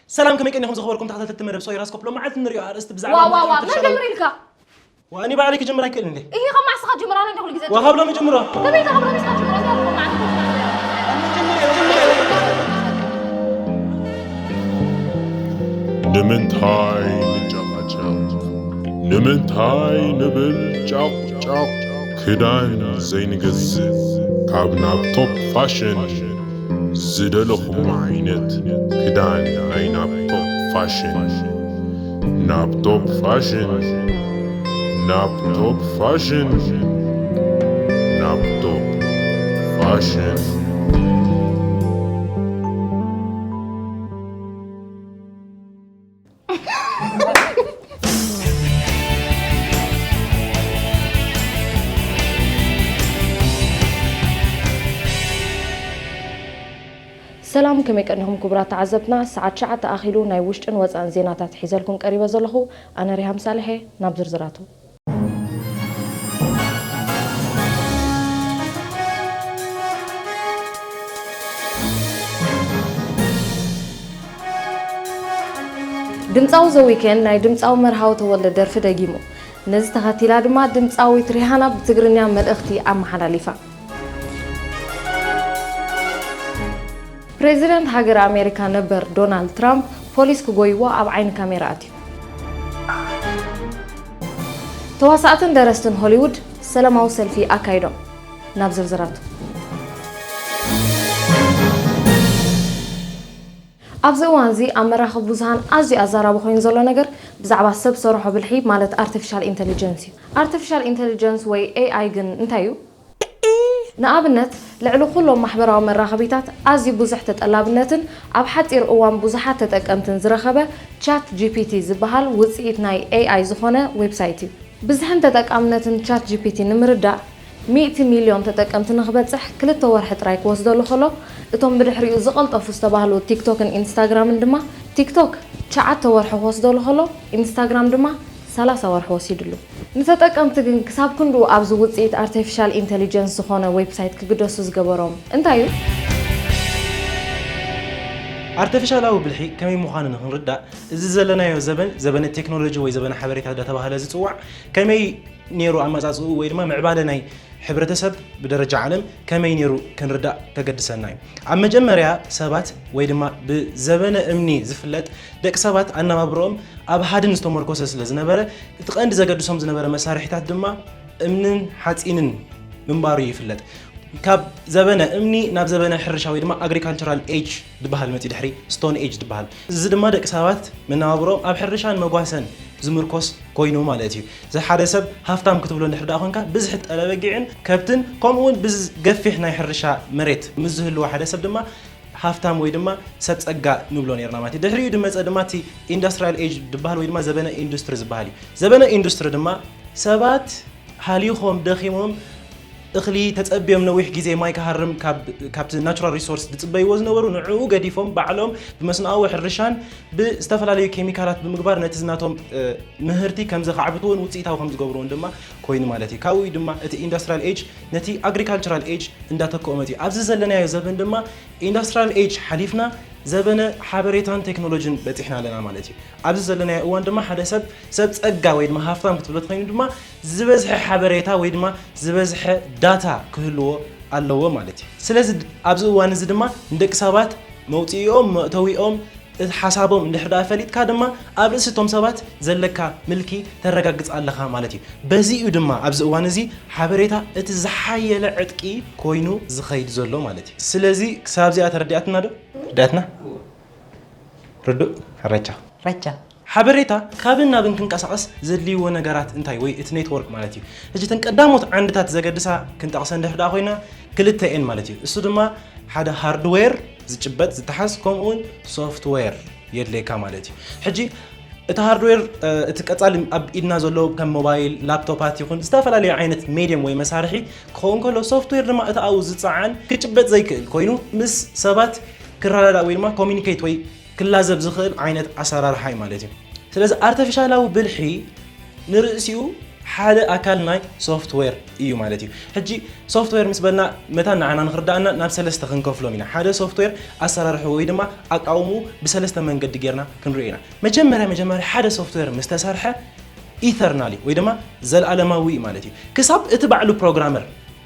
ሰላም፣ ከመይ ቀኒኹም ዝኸበርኩም ተኸታተልቲ መደብ ሶይራስኮፕ? ሎማዓንቲ ንሪኦ ኣርእስቲ ብዛዕባ ዋው ዋው ዋው ኣርቲፊሻል መን ጀምር ኢልካ? ዋእኒ ባዕለይ ክጅምር ኣይክእልን እንዴ? ይሄ ከማዕ ስኻ ጅምራ እንደ ኩሉ ግዜ ዋው ካብ ሎሚ ጅምሮ። ከመይ ተኸብሮ ንስኻ ጅምራ እንደ ኩሉ ማለት ንምንታይ ንጨቓጨቕ? ንምንታይ ንብል ጫቕ ጫቕ? ክዳን ዘይንገዝእ ካብ ናብ ቶፕ ፋሽን ዝደለኹም ዓይነት ክዳን ናይ ናብ ቶፕ ፋሽን ናብ ቶፕ ፋሽን ናብ ቶፕ ፋሽን ናብ ቶፕ ፋሽን ሰላም ከመይ ቀኒኹም ክቡራት ተዓዘብትና፣ ሰዓት ትሽዓተ ኣኺሉ ናይ ውሽጥን ወጻእን ዜናታት ሒዘልኩም ቀሪበ ዘለኹ ኣነ ሪሃም ሳልሐ። ናብ ዝርዝራቱ። ድምፃዊ ዘዊኬን ናይ ድምፃዊ መርሃዊ ተወልደ ደርፊ ደጊሙ። ነዚ ተኸቲላ ድማ ድምፃዊት ሪሃና ብትግርኛ መልእኽቲ ኣመሓላሊፋ። ፕሬዚደንት ሃገር ኣሜሪካ ነበር ዶናልድ ትራምፕ ፖሊስ ክጎይዎ ኣብ ዓይኒ ካሜራ ኣትዩ። ተዋሳእትን ደረስትን ሆሊውድ ሰላማዊ ሰልፊ ኣካይዶም። ናብ ዝርዝራቱ። ኣብዚ እዋን እዚ ኣብ መራኸቢ ብዙሃን ኣዝዩ ኣዛራቢ ኮይኑ ዘሎ ነገር ብዛዕባ ሰብ ሰርሖ ብልሒ ማለት ኣርቲፊሻል ኢንተሊጀንስ እዩ። ኣርቲፊሻል ኢንተሊጀንስ ወይ ኤኣይ ግን እንታይ እዩ? ንኣብነት ልዕሊ ኩሎም ማሕበራዊ መራኸቢታት ኣዝዩ ብዙሕ ተጠላብነትን ኣብ ሓፂር እዋን ብዙሓት ተጠቀምትን ዝረኸበ ቻት ጂፒቲ ዝበሃል ውፅኢት ናይ ኤኣይ ዝኾነ ዌብሳይት እዩ። ብዝሕን ተጠቃምነትን ቻት ጂፒቲ ንምርዳእ ሚእቲ ሚልዮን ተጠቀምቲ ንክበፅሕ ክልተ ወርሒ ጥራይ ክወስደሉ ከሎ እቶም ብድሕሪኡ ዝቐልጠፉ ዝተባህሉ ቲክቶክን ኢንስታግራምን ድማ ቲክቶክ ትሽዓተ ወርሒ ክወስደሉ ከሎ ኢንስታግራም ድማ ሰላሳ ወርሒ ወሲድሉ። ንተጠቀምቲ ግን ክሳብ ክንድኡ ኣብዚ ውፅኢት ኣርቲፊሻል ኢንተሊጀንስ ዝኾነ ዌብሳይት ክግደሱ ዝገበሮም እንታይ እዩ? ኣርቲፊሻላዊ ብልሒ ከመይ ምዃኑ ንክንርዳእ እዚ ዘለናዮ ዘበን ዘበነ ቴክኖሎጂ ወይ ዘበነ ሓበሬታ እንዳተባህለ ዝፅዋዕ ከመይ ነይሩ ኣመፃፅኡ ወይ ድማ ምዕባለ ናይ ሕብረተሰብ ብደረጃ ዓለም ከመይ ነይሩ ክንርዳእ ከገድሰና እዩ። ኣብ መጀመርያ ሰባት ወይ ድማ ብዘበነ እምኒ ዝፍለጥ ደቂ ሰባት ኣነባብረኦም ኣብ ሃድን ዝተመርኮሰ ስለ ዝነበረ እቲ ቀንዲ ዘገድሶም ዝነበረ መሳርሒታት ድማ እምንን ሓፂንን ምንባሩ ይፍለጥ። ካብ ዘበነ እምኒ ናብ ዘበነ ሕርሻ ወይ ድማ ኣግሪካልቸራል ኤጅ ዝበሃል መፂኡ ድሕሪ ስቶን ኤጅ ዝበሃል። እዚ ድማ ደቂ ሰባት መነባብሮኦም ኣብ ሕርሻን መጓሰን ዝምርኮስ ኮይኑ ማለት እዩ። እዚ ሓደ ሰብ ሃፍታም ክትብሎ እንድሕር ደኣ ኮንካ ብዝሒ ጠለበጊዕን ከብትን ከምኡ እውን ብዝ- ገፊሕ ናይ ሕርሻ መሬት ምስ ዝህልዎ ሓደ ሰብ ድማ ሃፍታም ወይ ድማ ሰብ ጸጋ ንብሎ ነርና ማለት እዩ። ድሕሪኡ ድመጸ ድማ እቲ ኢንዱስትሪያል ኤጅ ዝበሃል ወይ ድማ ዘበነ ኢንዱስትሪ ዝበሃል እዩ። ዘበነ ኢንዱስትሪ ድማ ሰባት ሃሊኾም ደኺሞም እኽሊ ተጸብዮም ነዊሕ ግዜ ማይ ክሃርም ካብ- ካብቲ ናቹራል ሪሶርስ ዝጽበይዎ ዝነበሩ ንዕኡ ገዲፎም ባዕሎም ብመስኖኣዊ ሕርሻን ብዝተፈላለዩ ኬሚካላት ብምግባር ነቲ ዝናቶም እ፣ ምህርቲ ከም ዘኻዕብትዎን ውፅኢታዊ ከም ዝገብርዎን ድማ ኮይኑ ማለት እዩ። ካብኡ ድማ እቲ ኢንዱስትሪያል ኤጅ ነቲ ኣግሪካልቸራል ኤጅ እንዳተክኦ መፅዩ። ኣብዚ ዘለናዮ ዘበን ድማ ኢንዱስትሪያል ኤጅ ሓሊፍና ዘበነ ሓበሬታን ቴክኖሎጂን በፂሕና ኣለና ማለት እዩ። ኣብዚ ዘለናዮ እዋን ድማ ሓደ ሰብ ሰብ ጸጋ ወይ ድማ ሃፍታም ክትብሎ ትኸይኑ ድማ ዝበዝሐ ሓበሬታ ወይ ድማ ዝበዝሐ ዳታ ክህልዎ ኣለዎ ማለት እዩ። ስለዚ ኣብዚ እዋን እዚ ድማ ንደቂ ሰባት መውፅኢኦም መእተዊኦም እቲ ሓሳቦም እንድሕር ደኣ ፈሊጥካ ድማ ኣብ ርእሲ እቶም ሰባት ዘለካ ምልኪ ተረጋግፅ ኣለኻ ማለት እዩ። በዚ እዩ ድማ ኣብዚ እዋን እዚ ሓበሬታ እቲ ዝሓየለ ዕጥቂ ኮይኑ ዝኸይድ ዘሎ ማለት እዩ። ስለዚ ክሳብ እዚኣ ተረዲኣትና ዶ? ረዳትና ርዱእ ረቻ ረቻ ሓበሬታ ካብን ናብን ክንቀሳቐስ ዘድልይዎ ነገራት እንታይ ወይ እቲ ኔትወርክ ማለት እዩ። ሕጂ እተን ቀዳሞት ዓንድታት ዘገድሳ ክንጠቕሰ እንድሕር ደኣ ኮይና ክልተ እየን ማለት እዩ። እሱ ድማ ሓደ ሃርድዌር ዝጭበጥ ዝተሓዝ ከምኡ እውን ሶፍትዌር የድልየካ ማለት እዩ። ሕጂ እቲ ሃርድዌር እቲ ቀጻሊ ኣብ ኢድና ዘሎ ከም ሞባይል ላፕቶፓት ይኹን ዝተፈላለዩ ዓይነት ሜድየም ወይ መሳርሒ ክኸውን ከሎ ሶፍትዌር ድማ እቲ ኣብኡ ዝፀዓን ክጭበጥ ዘይክእል ኮይኑ ምስ ሰባት ክረዳዳእ ወይ ድማ ኮሚኒኬት ወይ ክላዘብ ዝኽእል ዓይነት ኣሰራርሓ እዩ ማለት እዩ። ስለዚ ኣርተፊሻላዊ ብልሒ ንርእሲኡ ሓደ ኣካል ናይ ሶፍትዌር እዩ ማለት እዩ። ሕጂ ሶፍትዌር ምስ በልና መታን ንዓና ንኽርዳእና ናብ ሰለስተ ክንከፍሎም ኢና። ሓደ ሶፍትዌር ኣሰራርሑ ወይ ድማ ኣቃውሙ ብሰለስተ መንገዲ ጌርና ክንሪኦ ኢና። መጀመርያ መጀመርያ ሓደ ሶፍትዌር ምስ ተሰርሐ ኢተርናል እዩ ወይ ድማ ዘለኣለማዊ እዩ ማለት እዩ። ክሳብ እቲ ባዕሉ ፕሮግራመር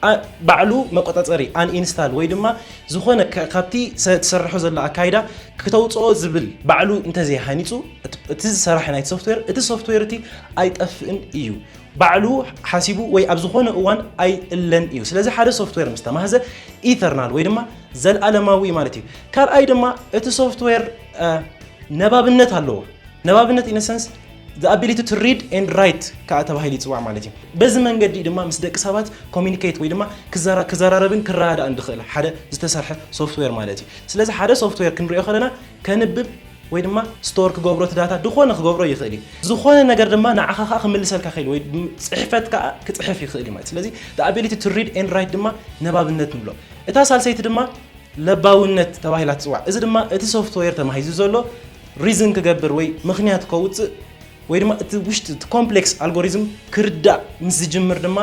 ኣ- ባዕሉ መቆጻጸሪ ኣን ኢንስታል ወይ ድማ ዝኾነ ካ- ካብቲ ሰ- ትሰርሖ ዘሎ ኣካይዳ ክተውፅኦ ዝብል ባዕሉ እንተዘይሃኒፁ እቲ- እቲ ዝሰራሕ ናይቲ ሶፍትዌር እቲ ሶፍትዌር እቲ ኣይጠፍእን እዩ። ባዕሉ ሓሲቡ ወይ ኣብ ዝኾነ እዋን ኣይእለን እዩ። ስለዚ ሓደ ሶፍትዌር ምስ ተማህዘ ኢተርናል ወይ ድማ ዘለኣለማዊ ማለት እዩ። ካልኣይ ድማ እቲ ሶፍትዌር እ፣ ነባብነት ኣለዎ። ነባብነት ኢነሰንስ the ability to read and write ከዓ ተባሂሉ ይፅዋዕ ማለት እዩ። በዚ መንገዲ ድማ ምስ ደቂ ሰባት ኮሚኒኬት ወይ ድማ ክዘራ- ክዘራረብን ክረዳዳእን ዝኽእል ሓደ ዝተሰርሐ ሶፍትዌር ማለት እዩ። ስለዚ ሓደ ሶፍትዌር ክንሪኦ ከለና ከንብብ ወይ ድማ ስቶር ክገብሮ እቲ ዳታ ዝኾነ ክገብሮ ይኽእል እዩ። ዝኾነ ነገር ድማ ንዓኻ ከዓ ክምልሰልካ ይኽእል ወይ ጽሕፈት ከዓ ክጽሕፍ ይኽእል እዩ ማለት። ስለዚ the ability to read and write ድማ ነባብነት ንብሎ። እታ ሳልሰይቲ ድማ ለባውነት ተባሂላ ትጽዋዕ። እዚ ድማ እቲ ሶፍትዌር ተማሂዙ ዘሎ ሪዝን ክገብር ወይ ምኽንያት ከውፅእ ወይ ድማ እቲ ውሽጢ እቲ ኮምፕሌክስ ኣልጎሪዝም ክርዳእ ምስ ዝጅምር ድማ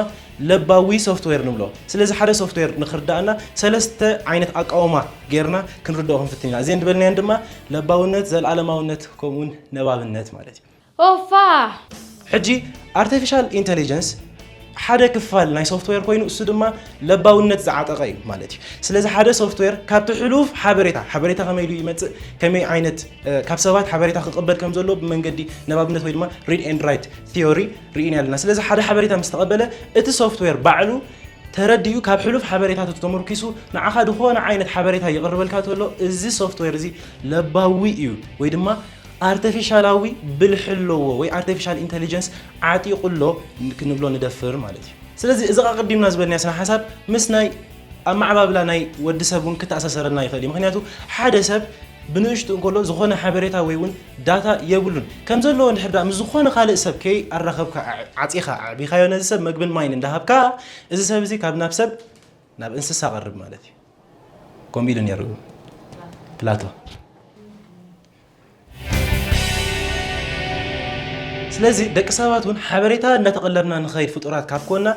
ለባዊ ሶፍትዌር ንብሎ። ስለዚ ሓደ ሶፍትዌር ንክርዳእና ሰለስተ ዓይነት ኣቃውማ ጌርና ክንርድኦ ክንፍትን ኢና። እዚአን ዝበልናየን ድማ ለባውነት፣ ዘለኣለማውነት ከምኡውን ነባብነት ማለት እዩ። ኦፋ ሕጂ ኣርቲፊሻል ኢንተሊጀንስ ሓደ ክፋል ናይ ሶፍትዌር ኮይኑ እሱ ድማ ለባውነት ዝዓጠቐ እዩ ማለት እዩ። ስለዚ ሓደ ሶፍትዌር ካብቲ ሕሉፍ ሓበሬታ ሓበሬታ ከመይ ኢሉ ይመፅእ ከመይ ዓይነት እ፣ ካብ ሰባት ሓበሬታ ክቕበል ከም ዘለዎ ብመንገዲ ነባብነት ወይ ድማ read and write theory ርኢና ኣለና። ስለዚ ሓደ ሓበሬታ ምስ ተቐበለ እቲ ሶፍትዌር ባዕሉ ተረዲኡ ካብ ሕሉፍ ሓበሬታቱ ተመርኪሱ ንዓኻ ዝኾነ ዓይነት ሓበሬታ ይቕርበልካ ተሎ እዚ ሶፍትዌር እዚ ለባዊ እዩ ወይ ድማ ኣርቲፊሻላዊ ብልሒ ኣለዎ ወይ ኣርቲፊሻል ኢንተሊጀንስ ዓጢቑ ኣሎ ክንብሎ ንደፍር ማለት እዩ። ስለዚ እዚ ኣቐዲምና ዝበልናዮ ስነ ሓሳብ ምስ ናይ ኣመዓባብላ ናይ ወዲ ሰብ እውን ክተኣሳሰረልና ይኽእል እዩ። ምክንያቱ ሓደ ሰብ ብንእሽቱ እንከሎ ዝኾነ ሓበሬታ ወይ እውን ዳታ የብሉን። ከም ዘለዎ እንድሕር ደኣ ምስ ዝኾነ ካልእ ሰብ ከይ ኣራኸብካ ዓ- ዓጺኻ ኣዕቢኻዮ ነዚ ሰብ መግብን ማይን እንዳሃብካ እዚ ሰብ እዚ ካብ ናብ ሰብ ናብ እንስሳ ቀርብ ማለት እዩ። ከምኡ ኢሉ ነይሩ ፕላቶ። ስለዚ ደቂ ሰባት እውን ሓበሬታ እንዳተቐለብና ንኸይድ ፍጡራት ካብ ኮና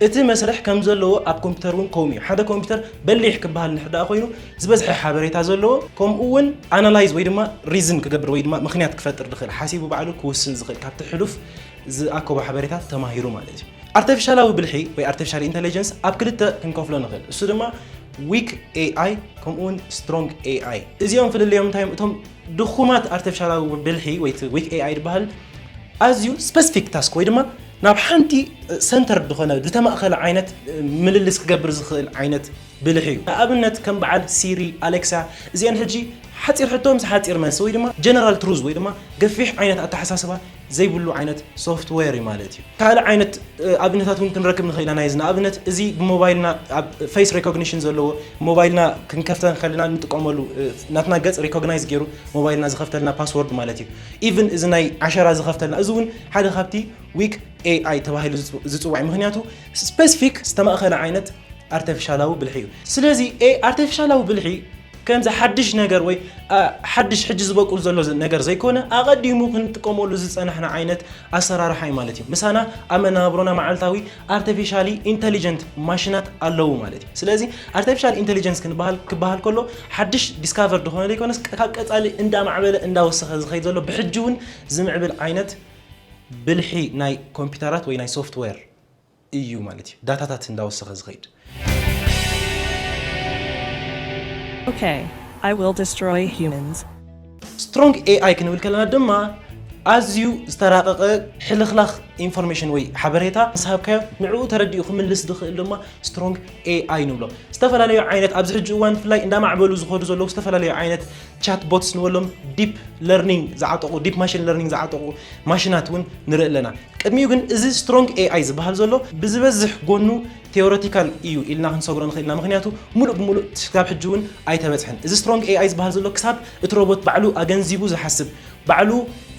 እቲ መስርሕ ከም ዘለዎ ኣብ ኮምፒውተር እውን ከምኡ እዩ። ሓደ ኮምፒውተር በሊሕ ክበሃል እንድሕር ደኣ ኮይኑ ዝበዝሐ ሓበሬታ ዘለዎ ከምኡ እውን ኣናላይዝ ወይ ድማ ሪዝን ክገብር ወይ ድማ ምኽንያት ክፈጥር ዝኽእል ሓሲቡ ባዕሉ ክውስን ዝኽእል ካብቲ ሕሉፍ ዝኣከቦ ሓበሬታት ተማሂሩ ማለት እዩ። ኣርቲፊሻላዊ ብልሒ ወይ ኣርቲፊሻል ኢንተሊጀንስ ኣብ ክልተ ክንከፍሎ ንኽእል። እሱ ድማ ዊክ ኤኣይ ከምኡውን ስትሮንግ ኤኣይ። እዚኦም ፍልልዮም እንታይ እዮም? እቶም ድኹማት ኣርቲፊሻላዊ ብልሒ ወይ ዊክ ኤኣይ ዝበሃል ኣዝዩ ስፐሲፊክ ታስክ ወይ ድማ ናብ ሓንቲ ሰንተር ዝኾነ ዝተማእኸለ ዓይነት ምልልስ ክገብር ዝኽእል ዓይነት ብልሒ እዩ። ንኣብነት ከም በዓል ሲሪ፣ ኣሌክሳ እዚአን ሕጂ ሓፂር ሕቶ ምስ ሓፂር መልሲ ወይ ድማ ጀነራል ትሩዝ ወይ ድማ ገፊሕ ዓይነት ኣተሓሳስባ ዘይብሉ ዓይነት ሶፍትዌር እዩ ማለት እዩ። ካልእ ዓይነት እ፣ ኣብነታት እውን ክንረክብ ንኽእል ኢና። ናይዚ ንኣብነት እዚ ብሞባይልና ኣብ ፌስ ሬኮግኒሽን ዘለዎ ሞባይልና ክንከፍተ ከለና እንጥቀመሉ እ፣ ናትና ገፅ ሪኮግናይዝ ገይሩ ሞባይልና ዝኸፍተልና ፓስወርድ ማለት እዩ። ኢቭን እዚ ናይ ዓሸራ ዝኸፍተልና እዚ እውን ሓደ ካብቲ ዊክ ኤኣይ ተባሂሉ ዝፅ- ዝፅዋዕ እዩ። ምክንያቱ ስፔሲፊክ ዝተማእኸለ ዓይነት ኣርቲፊሻላዊ ብልሒ እዩ። ስለዚ ኤ ኣርቲፊሻላዊ ብልሒ ከምዚ ሓድሽ ነገር ወይ ኣ፣ ሓድሽ ሕጂ ዝበቁል ዘሎ ዝ- ነገር ዘይኮነ ኣቐዲሙ ክንጥቀመሉ ዝፀናሕና ዓይነት ኣሰራርሓ እዩ ማለት እዩ። ምሳና ኣብ መነባብሮና መዓልታዊ ኣርቲፊሻሊ ኢንተሊጀንት ማሽናት ኣለዉ ማለት እዩ። ስለዚ ኣርቲፊሻል ኢንተሊጀንስ ክንበሃል ክበሃል ከሎ ሓድሽ ዲስካቨር ዝኾነ ዘይኮነስ ካብ ቀፃሊ እንዳማዕበለ እንዳወሰኸ ዝኸይድ ዘሎ ብሕጂ እውን ዝምዕብል ዓይነት ብልሒ ናይ ኮምፒውተራት ወይ ናይ ሶፍትዌር እዩ ማለት እዩ። ዳታታት እንዳወሰኸ ዝኸይድ Okay, I will destroy humans. ስትሮንግ ኤኣይ ክንብል ከለና ድማ ኣዝዩ ዝተራቀቀ ሕልኽላኽ ኢንፎርሜሽን ወይ ሓበሬታ ምስ ሃብካዮ ንዕኡ ተረዲኡ ክምልስ ዝኽእል ድማ ስትሮንግ ኤኣይ ንብሎ። ዝተፈላለዩ ዓይነት ኣብዚ ሕጂ እዋን ብፍላይ እንዳማዕበሉ ዝኸዱ ዘለዉ ዝተፈላለዩ ዓይነት ቻት ቦትስ ንበሎም ዲፕ ለርኒንግ ዝዓጠቑ ዲፕ ማሽን ለርኒንግ ዝዓጠቑ ማሽናት እውን ንርኢ ኣለና። ቅድሚኡ ግን እዚ ስትሮንግ ኤኣይ ዝበሃል ዘሎ ብዝበዝሕ ጎኑ ቴዎሬቲካል እዩ ኢልና ክንሰግሮ ንኽእል ኢና። ምክንያቱ ሙሉእ ብሙሉእ ክሳብ ሕጂ እውን ኣይተበፅሐን። እዚ ስትሮንግ ኤኣይ ዝበሃል ዘሎ ክሳብ እቲ ሮቦት ባዕሉ ኣገንዚቡ ዝሓስብ ባዕሉ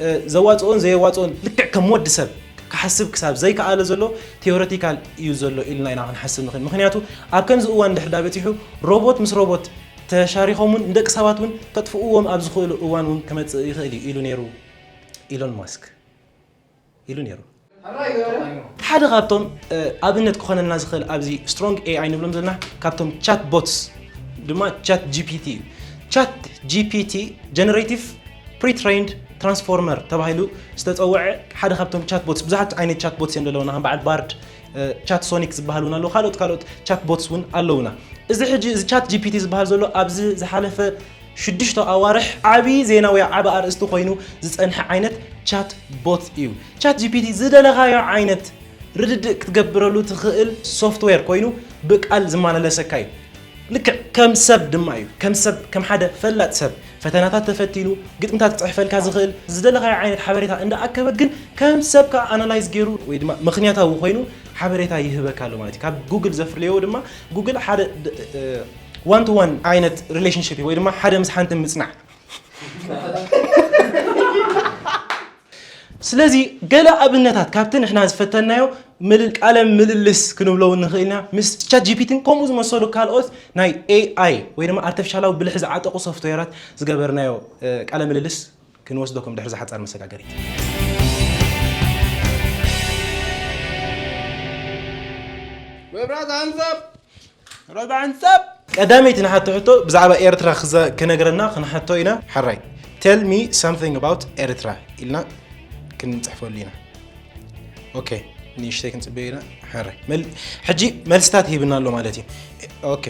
እ፣ ዘዋፅኦን ዘየዋፅኦን ልክዕ ከም ወዲ ሰብ ክሓስብ ክሳብ ዘይከኣለ ዘሎ ቴዎሬቲካል እዩ ዘሎ ኢልና ኢና ክንሓስብ ንኽእል። ምክንያቱ ኣብ ከምዚ እዋን ድሕር ዳበፂሑ ሮቦት ምስ ሮቦት ተሻሪኾም እውን ንደቂ ሰባት እውን ከጥፍእዎም ኣብ ዝኽእሉ እዋን እውን ክመፅእ ይኽእል እዩ ኢሉ ነይሩ ኢሎን ማስክ ኢሉ ነይሩ። ሓደ ካብቶም ኣብነት ክኾነልና ዝኽእል ኣብዚ strong A I ንብሎም ዘለና ካብቶም chat bots ድማ chat G P T እዩ። Chat G P T generative pre-trained transformer ተባሂሉ ዝተፀውዐ ሓደ ካብቶም chat bots፣ ብዙሓት ዓይነት chat bots እዮም ዘለውና፣ ከም በዓል ባርድ፣ chat sonic ዝበሃል እውን ኣለዉ፣ ካልኦት ካልኦት chat bots እውን ኣለውና። እዚ ሕጂ እዚ chat G P T ዝበሃል ዘሎ ኣብዚ ዝሓለፈ ሽዱሽተ ኣዋርሕ ዓቢ ዜና ወይ ዓቢ ኣርእስቲ ኮይኑ ዝጸንሐ ዓይነት chat bot እዩ። Chat G P T ዝደለኻዮ ዓይነት ርድድእ ክትገብረሉ ትኽእል ሶፍትዌር ኮይኑ ብቃል ዝመላለሰካ እዩ። ልክዕ ከም ሰብ ድማ እዩ። ከም ሰብ፣ ከም ሓደ ፈላጥ ሰብ ፈተናታት ተፈቲኑ፣ ግጥምታት ክጽሕፈልካ ዝኽእል፣ ዝደለኻዮ ዓይነት ሓበሬታ እንዳኣከበ ግን ከም ሰብ ከኣ ኣናላይዝ ገይሩ ወይ ድማ ምኽንያታዊ ኮይኑ ሓበሬታ ይህበካ ኣሎ ማለት እዩ። ካብ ጉግል ዘፍርየዎ ድማ ጉግል ሓደ one to one ዓይነት ሪሌሽንሽፕ ወይ ድማ ሓደ ምስ ሓንቲ ምጽናዕ። ስለዚ ገለ ኣብነታት ካብቲ ንሕና ዝፈተናዮ ምልል ቃለ ምልልስ ክንብሎ እውን ንኽእል ኢና ምስ ቻት ጂ ፒ ቲን ከምኡ ዝመሰሉ ካልኦት ናይ ኤ ኣይ ወይ ድማ ኣርቲፊሻላዊ ብልሒ ዝዓጠቑ ሶፍትዌራት ዝገበርናዮ ቃለ ምልልስ ክንወስደኩም ድሕሪ ዝሓጻር መሰጋገሪት። መብራት ኣንጸብ! መብራት ኣንጸብ! ቀዳመይቲ ንሓቶ ሕቶ ብዛዕባ ኤርትራ ክዘ- ክነግረና ክንሓቶ ኢና። ሓራይ tell me something about ኤርትራ ኢልና ክንጽሕፈሉ ኢና። ኦኬ፣ ንእሽተይ ክንጽበዮ ኢና። ሕራይ መል- ሕጂ መልስታት ሂብና ኣሎ ማለት እዩ። ኦኬ፣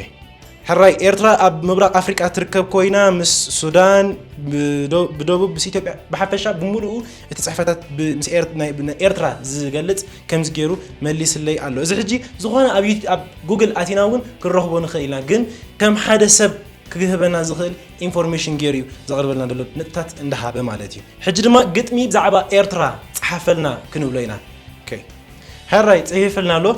ሕራይ ኤርትራ ኣብ ምብራቕ ኣፍሪቃ ትርከብ ኮይና ምስ ሱዳን ብዶ- ብደቡብ ምስ ኢትዮጵያ ብሓፈሻ ብምሉኡ እቲ ጽሕፈታት ብ- ምስ ኤር- ናይ- ናይ ኤርትራ ዝገልጽ ከምዚ ገይሩ መሊስለይ ኣሎ። እዚ ሕጂ ዝኾነ ኣብ ዩት- ኣብ ጉግል ኣቲና እውን ክንረኽቦ ንኽእል ኢና፣ ግን ከም ሓደ ሰብ ክህበና ዝኽእል ኢንፎርሜሽን ገይሩ እዩ ዘቕርበልና ዘሎ፣ ነጥብታት እንዳሃበ ማለት እዩ። ሕጂ ድማ ግጥሚ ብዛዕባ ኤርትራ ጸሓፈልና ክንብሎ ኢና። ኦኬ፣ ሕራይ ጽሒፍልና ኣሎ።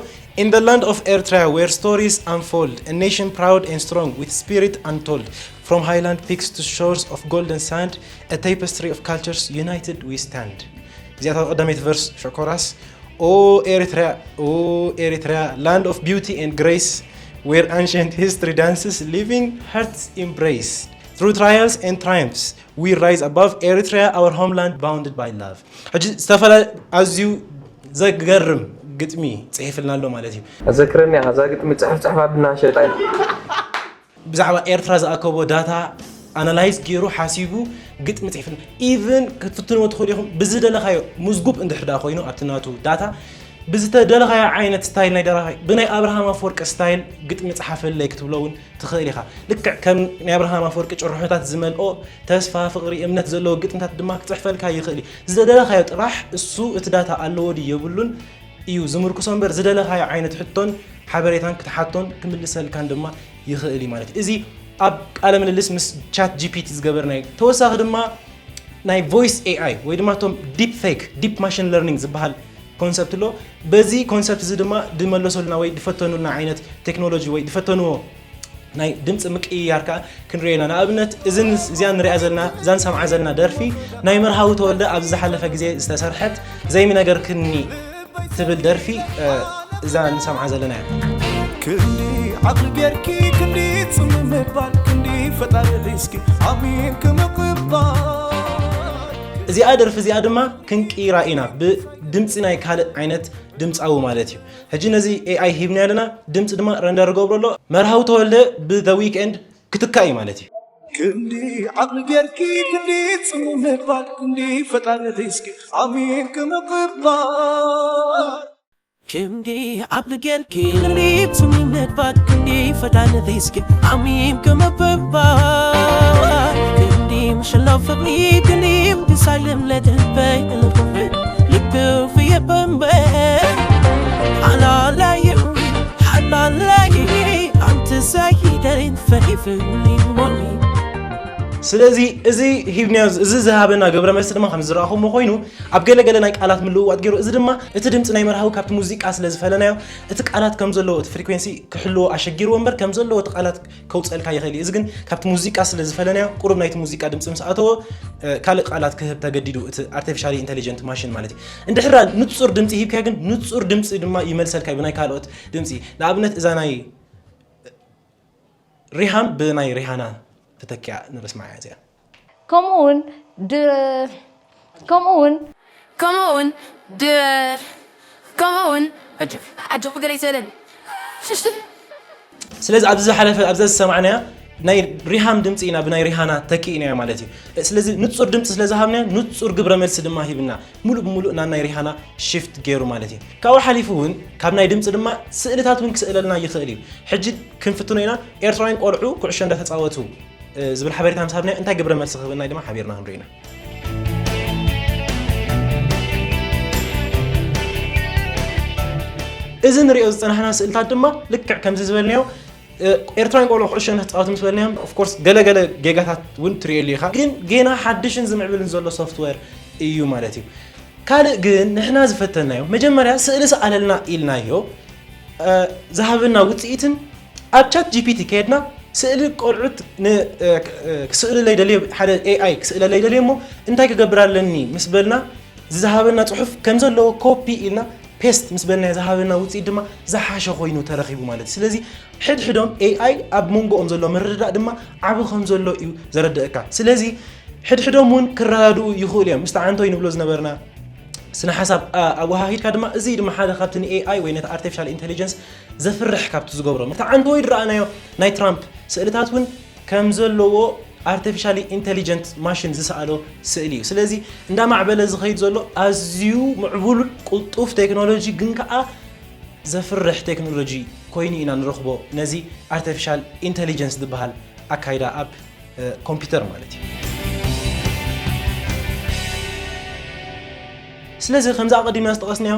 In the land of Eritrea where stories unfold, a nation proud and strong with spirit untold, from highland peaks to shores of golden sand, a tapestry of cultures united we stand. እዚኣታ ቀዳመይቲ ቨርስ ሽኮራስ። O Eritrea, O Eritrea, land of beauty and grace, where ancient history dances, living hearts embrace. Through trials and triumphs, we rise above Eritrea, our homeland bounded by love. ሕጂ ዝተፈላለ ኣዝዩ ዘገርም ግጥሚ ጽሒፍልና ኣሎ ማለት እዩ። ኣዘክረኒ እዛ ግጥሚ ጽሕፍ ጽሕፍ ኣብልና ሸጣ። ብዛዕባ ኤርትራ ዝኣከቦ ዳታ ኣናላይዝ ገይሩ ሓሲቡ ግጥሚ ጽሒፍልና። ኢቭን ክትፍትንዎ ትኽእሉ ኢኹም ብዝደለኻዮ ምዝጉብ እንድሕር ደኣ ኮይኑ ኣብቲ ናቱ ዳታ ብዝተደለኻዮ ዓይነት ስታይል ናይ ደራፋይ ብናይ ኣብርሃም ኣፈወርቂ ስታይል ግጥሚ ጽሓፈለይ ክትብሎ እውን ትኽእል ኢኻ። ልክዕ ከም ናይ ኣብርሃም ኣፈወርቂ ጭርሖታት ዝመልኦ ተስፋ፣ ፍቕሪ፣ እምነት ዘለዎ ግጥምታት ድማ ክጽሕፈልካ ይኽእል እዩ። ዝደለኻዮ ጥራሕ እሱ እቲ ዳታ ኣለዎ ድዩ የብሉን እዩ ዝምርኩሶ እምበር ዝደለኻዮ ዓይነት ሕቶን ሓበሬታን ክትሓቶን ክምልሰልካን ድማ ይኽእል እዩ ማለት እዩ። እዚ ኣብ ቃለ ምልልስ ምስ ቻት ጂ ፒ ቲ ዝገበርናዮ። ተወሳኺ ድማ ናይ ቮይስ ኤ ኣይ ወይ ድማ እቶም ዲፕ ፌክ፣ ዲፕ ማሽን ለርኒንግ ዝበሃል ኮንሰፕት ኣሎ። በዚ ኮንሰፕት እዚ ድማ ድመለሰሉና ወይ ድፈተኑልና ዓይነት ቴክኖሎጂ ወይ ድፈተንዎ ናይ ድምፂ ምቅይያር ከዓ ክንሪኦ ኢና። ንኣብነት እዚ ንስ- እዚኣ ንሪኣ ዘለና እዛ ንሰምዓ ዘለና ደርፊ ናይ መርሃዊ ተወልደ ኣብዚ ዝሓለፈ ግዜ ዝተሰርሐት ዘይምነገርክኒ ትብል ደርፊ እ፣ እዛ ንሰምዓ ዘለና እያ። ክንዲ ዓቕሊ ጌርኪ ክንዲ ጽምም ምባል ክንዲ ፈጣሪ ሒዝኪ ኣሚንኪ ምቕባል። እዚኣ ደርፊ እዚኣ ድማ ክንቅይራ ኢና ብድምፂ ናይ ካልእ ዓይነት ድምፃዊ ማለት እዩ። ሕጂ ነዚ ኤ ኣይ ሂብና ኣለና፣ ድምፂ ድማ ረንደር ገብሮ ኣሎ። መርሃዊ ተወልደ ብ The Weeknd ክትካእ እዩ ማለት እዩ። ክንዲ ዓቕሊ ጌርኪ ክንዲ ጽምም ምባል ክንዲ ፈጣሪ ሒዝኪ ኣሚንኪ ምቕባል። ክንዲ ዓቕሊ ጌርኪ ክንዲ ጽምም ምባል ክንዲ ፈጣሪ ሒዝኪ ኣሚንኪ ምቕባል። ክንዲ ምሽላው ፍቕሪ ክንዲ ምድሳይ ልምለድ ልበይ ልኽፍል ልክፍ የበንበ ሓላላዩ ሓላላዩ ኣንቲ ሳይደሪን ፈሪፍኒ ሞኒ። ስለዚ እዚ ሂብናዮ እዚ ዝሃበና ግብረ መልሲ ድማ ከም ዝረኣኹሞ ኮይኑ ኣብ ገለ ገለ ናይ ቃላት ምልውዋጥ ገይሩ፣ እዚ ድማ እቲ ድምፂ ናይ መርሃዊ ካብቲ ሙዚቃ ስለ ዝፈለናዮ እቲ ቃላት ከም ዘለዎ እቲ ፍሪኩዌንሲ ክሕልዎ ኣሸጊርዎ እምበር ከም ዘለዎ እቲ ቃላት ከውፀልካ ይኽእል እዩ። እዚ ግን ካብቲ ሙዚቃ ስለ ዝፈለናዮ ቁሩብ ናይቲ ሙዚቃ ድምፂ ምስ ኣተዎ እ፣ ካልእ ቃላት ክህብ ተገዲዱ እቲ ኣርቲፊሻል ኢንተሊጀንት ማሽን ማለት እዩ። እንድሕራ ንጹር ድምፂ ሂብካዮ ግን ንጹር ድምፂ ድማ ይመልሰልካ እዩ ብናይ ካልኦት ድምፂ። ንኣብነት እዛ ናይ ሪሃም ብናይ ሪሃና ተተኪኣ ንበስማዓያ እዚኣ። ከምኡ እውን ድ- ከምኡ እውን ከምኡ እውን ድ- Go on. I just, I just gonna say that. ስለዚ ኣብዚ ዝሓለፈ ኣብዛ ዝሰማዕናያ ናይ ሪሃም ድምፂ ኢና ብናይ ሪሃና ተኪእናዮ ማለት እዩ። ስለዚ ንፁር ድምፂ ስለ ዝሃብናዮ ንፁር ግብረ መልሲ ድማ ሂብና፣ ሙሉእ ብሙሉእ ናብ ናይ ሪሃና ሽፍት ገይሩ ማለት እዩ። ካብኡ ሓሊፉ እውን ካብ ናይ ድምፂ ድማ ስእልታት እውን ክስእለልና ይኽእል እዩ። ሕጂ ክንፍትኖ ኢና። ኤርትራውያን ቆልዑ ኩዕሾ እንዳተፃወቱ ዝብል ሓበሬታ ምስ ሃብናዮ እንታይ ግብረ መልሲ ክህበና ድማ ሓቢርና ክንርኢ ኢና። እዚ ንሪኦ ዝፀናሕና ስእልታት ድማ ልክዕ ከምዚ ዝበልናዮ ኤርትራውያን ቆልዑ ኩዕሾ እንዳተፃወቱ ምስ በልናዮም ኦፍኮርስ ገለገለ ጌጋታት እውን ትሪእሉ ኢኻ። ግን ጌና ሓድሽን ዝምዕብልን ዘሎ ሶፍትዌር እዩ ማለት እዩ። ካልእ ግን ንሕና ዝፈተናዮ መጀመርያ ስእሊ ሰኣለልና ኢልናዮ ዝሃበና ውፅኢትን ኣብ ቻት ጂፒቲ ከየድና ስእሊ ቆልዑት ክስእልለይ ደልየ ሓደ ኤኣይ ክስእለለይ ደልየ እሞ እንታይ ክገብር ኣለኒ ምስ በልና ዝሃበና ፅሑፍ ከም ዘለዎ ኮፒ ኢልና ፔስት ምስ በልናዮ ዝሃበና ውፅኢት ድማ ዝሓሸ ኮይኑ ተረኺቡ ማለት እዩ። ስለዚ ሕድሕዶም ኤኣይ ኣብ መንጎኦም ዘሎ ምርድዳእ ድማ ዓቢ ከም ዘሎ እዩ ዘረድእካ። ስለዚ ሕድሕዶም እውን ክረዳድኡ ይኽእሉ እዮም። ምስቲ ዓንቶይ ንብሎ ዝነበርና ስነ ሓሳብ ኣወሃሂድካ ድማ እዚ ድማ ሓደ ካብቲ ንኤኣይ ወይ ነቲ ኣርቲፊሻል ኢንቴሊጀንስ ዘፍርሕ ካብቲ ዝገብሮ እቲ ዓንቶይ ዝረኣናዮ ናይ ትራምፕ ስእልታት እውን ከም ዘለዎ ኣርቲፊሻል ኢንቴሊጀንት ማሽን ዝሰኣሎ ስእሊ እዩ። ስለዚ እንዳማዕበለ ዝኸይድ ዘሎ ኣዝዩ ምዕቡል ቅልጡፍ ቴክኖሎጂ ግን ከዓ ዘፍርሕ ቴክኖሎጂ ኮይኑ ኢና ንረኽቦ ነዚ ኣርቲፊሻል ኢንቴሊጀንስ ዝበሃል ኣካይዳ ኣብ ኮምፒውተር ማለት እዩ። ስለዚ ከምዚ ኣቐዲምና ዝጠቐስናዮ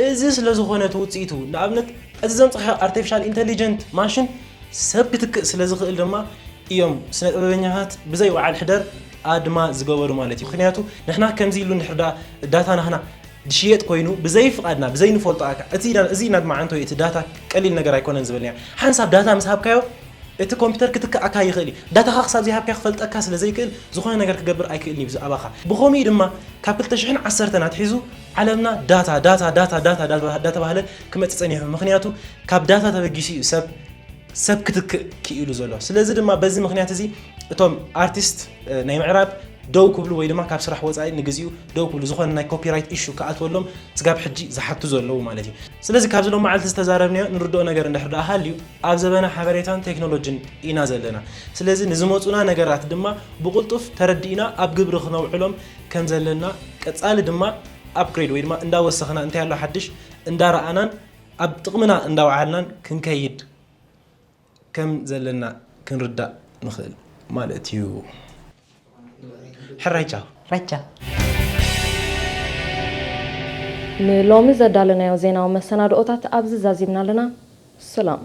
እዚ ስለ ዝኾነ እቲ ውፅኢቱ ንኣብነት እዚ ዘምፅኻ ኣርቲፊሻል ኢንቴሊጀንት ማሽን ሰብ ክትክእ ስለ ዝኽእል ድማ እዮም ስነ ጥበበኛታት ብዘይ ወዓል ሕደር ኣድማ ዝገበሩ ማለት እዩ። ምክንያቱ ንሕና ከምዚ ኢሉ እንድሕር ዳ ዳታ ናህና ድሽየጥ ኮይኑ ብዘይ ፍቓድና ብዘይ ንፈልጦ ኣካ እቲ ኢና እዚ ኢና ድማ ዓንቶ እቲ ዳታ ቀሊል ነገር ኣይኮነን ዝበልና ሓንሳብ ዳታ ምስ ሃብካዮ እቲ ኮምፒውተር ክትክኣካ ይኽእል እዩ። ዳታኻ ክሳብ ዘይሃብካ ክፈልጠካ ስለ ዘይክእል ዝኾነ ነገር ክገብር ኣይክእልን እዩ ብዛዕባኻ። ብኸምኡ ድማ ካብ ክልተ ሽሕን ዓሰርተን ኣትሒዙ ዓለምና ዳታ ዳታ ዳታ ዳታ ዳታ ዳተባህለ ክመፅእ ፀኒሑ። ምክንያቱ ካብ ዳታ ተበጊሱ እዩ ሰብ ሰብ ክትክእ ክኢሉ ዘሎ። ስለዚ ድማ በዚ ምክንያት እዚ እቶም ኣርቲስት ናይ ምዕራብ ደው ክብሉ ወይ ድማ ካብ ስራሕ ወፃኢ ንግዚኡ ደው ክብሉ ዝኾነ ናይ ኮፒራይት ኢሹ ክኣትወሎም ስጋብ ሕጂ ዝሓቱ ዘለዉ ማለት እዩ። ስለዚ ካብዚ ሎም መዓልቲ ዝተዛረብናዮ ንርድኦ ነገር እንድሕር ደኣ ሃልዩ ኣብ ዘበነ ሓበሬታን ቴክኖሎጂን ኢና ዘለና። ስለዚ ንዝመፁና ነገራት ድማ ብቕልጡፍ ተረዲእና ኣብ ግብሪ ክነውዕሎም ከም ዘለና ቀፃሊ ድማ ኣፕግሬድ ወይ ድማ እንዳወሰኽና እንታይ ኣሎ ሓድሽ እንዳረኣናን ኣብ ጥቕምና እንዳወዓልናን ክንከይድ ከም ዘለና ክንርዳእ ንኽእል ማለት እዩ። ሕራይ ቻው። ራቻ ንሎሚ ዘዳለናዮ ዜናዊ መሰናድኦታት ኣብዚ ዛዚምና ኣለና። ሰላም።